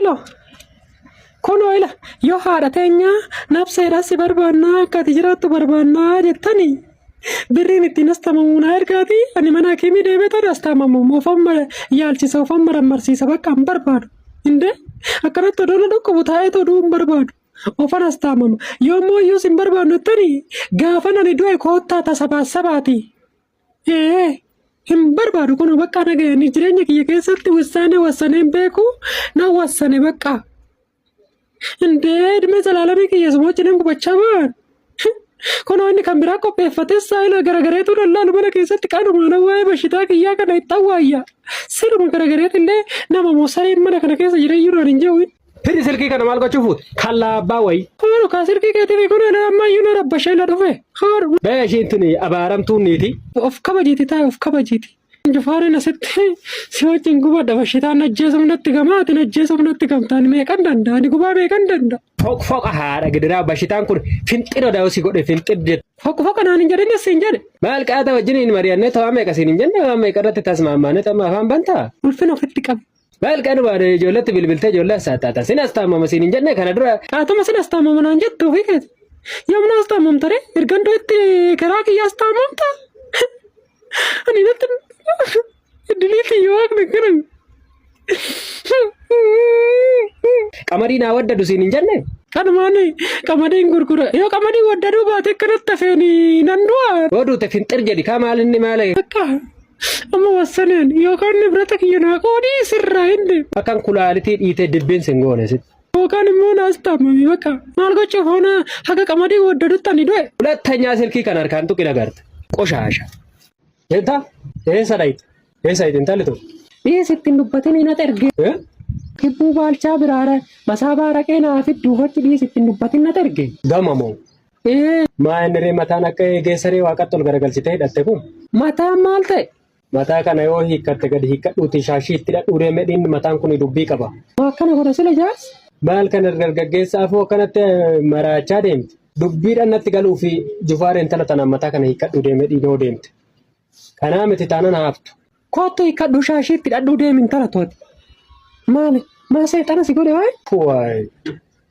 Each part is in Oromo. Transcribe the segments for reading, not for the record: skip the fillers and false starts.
Hello. Kunoo ila yoo haadha teenyaa nabseedhaan si barbaannaa akka ati jiraattu barbaannaa jettanii birriin ittiin astamamu naa ergaati ani mana hakiimii deemee tana astamamu ofan yaalchisa ofan marammarsiisa bakka hin barbaadu. Indee akkanatti odoo na dhukkubu taa'ee oduu hin barbaadu. Ofan astaamama. Yoommoo iyyuu sin barbaannu jettanii gaafan ani du'e koottaa tasabaassabaati. Ee hin barbaadu kun bakka nagayani jireenya kiyya keessatti wussaane wassanee hin beeku na wassane bakka. Indee dhimma zalaalamii kiyya suma wajjin hin gubachaa ba'an. Kunoo inni kan biraa qopheeffates saayila garagareetu lallaalu mana keessatti qaanuma na waa'ee bashitaa kiyyaa kana itti awwaayya. Siruma garagareet illee nama moo sareen mana kana keessa jireeyyuu naan hin jiru. Fidi silkii kana maal gochuu fuute? Kallaa abbaa wayii. Haadhu kaa silkii keetii kun ammayyuu na rabbashee na dhufe. Haadhu. Bee ishiin tuni abaaramtuun niiti. Of kabajiiti taa'e of kabajiiti. Jufaarin asitti si wajjin gubadha bashitaan ajjeesuuf natti gama ati ajjeesuuf natti gamta ani meeqan danda'a ani gubaa meeqan danda'a. Foq foqa haadha gidiraa bashitaan kun finxira da'oo si godhe finxir jette. Foq foqa naan hin jedhin siin jedhe. Maal qaata wajjin hin mari'annee ta'aa meeqa siin hin jenne waan meeqa irratti tasmaammaanee ta'aa afaan bantaa. Ulfina ofitti qabi. Maal qaanuma ijoolletti bilbiltee ijoollee as saaxaata. Sin as taamama siin hin jenne kana dura. Qaatuma sin as taamama naan jettu ofii keeti. Yoomna as taamamta ree? Ergan du'etti karaa kiyya as taamamta? Ani natti diliitii yoo waaqni kana. Qamadii naa waddadu siin hin jenne. Kanumaan qamadiin gurgura. Yoo qamadiin waddaduu baate akkanatti hafeen nan du'a. Yoo duute finxir jedhi kaa maal inni maal. Akka Amma wassaneen yookaan nibrata kiyya naa qoodii sirraa hin deemu. Akkan kulaalitii dhiitee dibbeen sin goone sitti. Yookaan immoo naas taamame bakka maal gochuuf hoona haga qamadii waddadutti ani du'e. Hulattanyaa silkii kan harkaan tuqin agarte. Qoshaasha. Eenta? Eessa dhayite? Eessa dhayite intalli tun? Dhiis ittiin dubbatin hin erge. Eh? Kibbuu baalchaa biraara masaabaa raqee naa fiddu achi dhiis ittiin dubbatin nat erge. Gama moo? Ee. Maa inni ree mataan akka eegee saree waaqatti ol garagalchitee hidhatte kun? Mataan maal ta'e? Mataa kana yoo hiikkatte gadi hiikkadhuuti shaashii itti hidhadhuu deemee dhiinni mataan kun dubbii qaba. Maa akkana godha sila jaarsi? Maal kana dargaggeessa afoo akkanatti maraachaa deemti? Dubbiidhaan natti galuu fi Jufaar intala tanaan mataa kana hiikkadhuu deemee dhiinoo deemte. Kanaa miti taanan haaftu. Koottu hiikkadhuu shaashii itti hidhadhuu deemi intala tooti. Maali? Maa seexana si godhe waay? Waay.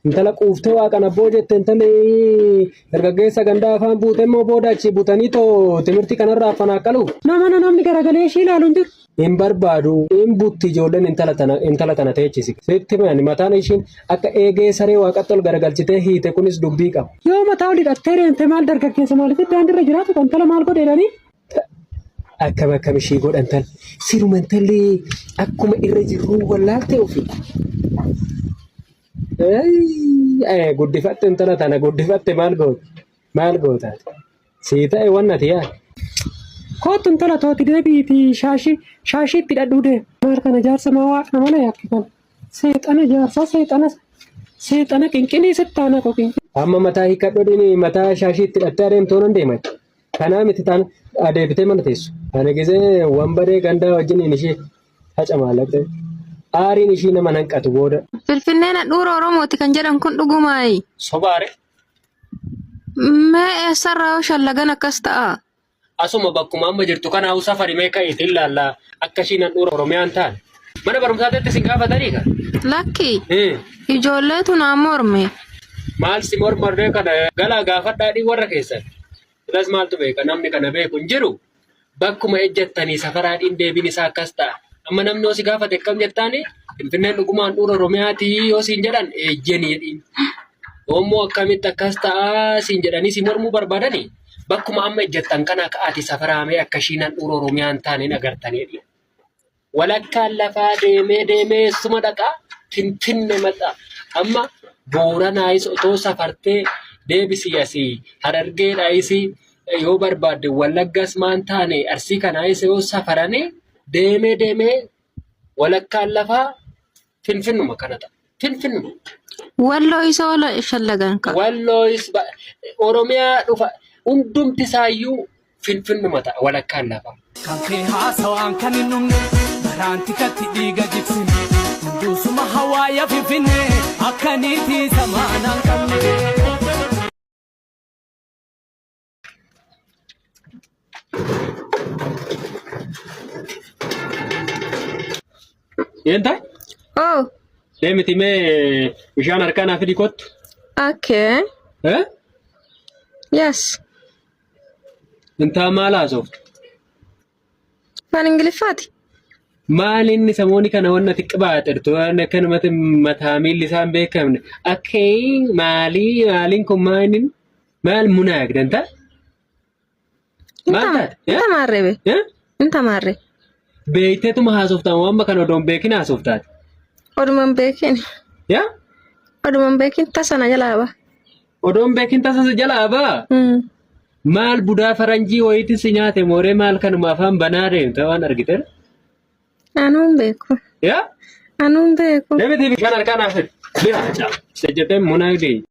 Intala quuftee waaqan abboo jette intalli dargaggeessa gandaa afaan buute immoo booda achi butanii too timirtii kanarraa affanaaqalu. Nama na namni garagalee ishii ilaalu hin jiru. Hin barbaadu hin butti ijoolleen intala tana intala tana teechisi. Sitti himani mataan ishiin akka eegee saree waaqatti ol garagalchitee hiite kunis dubbii qaba. Yoo mataa ol hidhattee deemte maal dargaggeessa maaliif daandiirra jiraatu kan intala maal godhe jedhanii Akkam akkam ishii godhan tan siruma intalli akkuma irra jirruu wallaalte ofii. Guddifatte intala tana guddifatte maal goota maal goota sii ta'e wannati yaa. Koottu intala tooti deebiiti shaashii shaashii itti hidhadhuu deemi. Maal kana jaarsa maa waaqna mana yaakki kana. Seexana jaarsaa seexana seexana qinqinii sitti aanaa koo qinqinii. Amma mataa hiikkadhu dhini mataa shaashii itti hidhattee adeemtuu nan deema. Kanaa miti taan adeebitee mana teessu. Ani gisee wanbadee gandaa wajjiniin ishee hacamaalaqxe. Aariin ishii nama hanqatu booda. Finfinneen handhuura Oromooti kan jedhan kun dhugumaayi. Sobaare. Mee eessarraa yoo shallagan akkas ta'a? Asuma bakkuma amma jirtu kana hawusa farimee ka'iitiin ilaalla akka ishiin handhuura Oromiyaan taane. Mana barumsaatti isin gaafatanii ka? Lakki ijoolleetu naa morme. Maal si mormarree kana galaa gaafadhaa dhii warra keessan. Silas maaltu beeka namni kana beeku hin jiru. Bakkuma ejjattanii safaraa dhiin deebiin isaa akkas ta'a. Amma namni yoo si gaafate akkam jettaani Finfinneen dhugumaan handhuura Oromiyaatii yoo siin jedhan eejjenii jedhiin. Yoommoo akkamitti akkas ta'a siin jedhanii si mormuu barbaadanii bakkuma amma ejjattan kana ka'aati safaraamee akka ishiin handhuura Oromiyaa hin taane hin agartanii jedhiin. Walakkaan lafaa deemee deemee eessuma dhaqaa? Finfinne maxa. Amma Booranaayis otoo safartee deebisii asii Harargeedhaayis yoo barbaadde Wallaggas maan taane Arsii kanaayis yoo safaranii deemee deemee walakkaan lafaa Finfinnuma kana ta'a. Finfinnuma. Walloo isa oola shallagan ka. Wallooyis Oromiyaa dhufa hundumti isaayyuu Finfinnuma ta'a walakkaan lafaa. Kan kee haasawaan kan hin dhumne baraan tikatti dhiiga jigsine hunduusuma hawaaya finfinne akka niitii zamaanaan qabne. Eenta? Oo. Deemiti mee bishaan harkaa naa fidi kottu. Okay. Eh? Yes. Intaa maal haasoftu? Afaan Ingiliffaati. Maal inni samooni kana wanna xiqqibaaxirtu waan akkanumatti mataa miilli isaa hin beekamne. Akkee maalii maaliin kun maal inni maal munaag dantaa? Maal taate? Hin tamaarree be. Eh? Hin tamaarree. Beekteetuma haasoftaa moo amma kana odoo hin beekin haasoftaati? Oduma hin beekin. Yaa? Oduma hin beekin tasa na jalaa ba'a. Odoo hin beekin tasa si jalaa ba'a? Maal budaa faranjii wayiitti si nyaate mooree maal kanuma afaan banaa deemta waan argite? Anuu hin beeku. Yaa? Anuu hin beeku. Deemiti bishaan harkaa naaf fidi. Bira. Sejjetee munaagdee.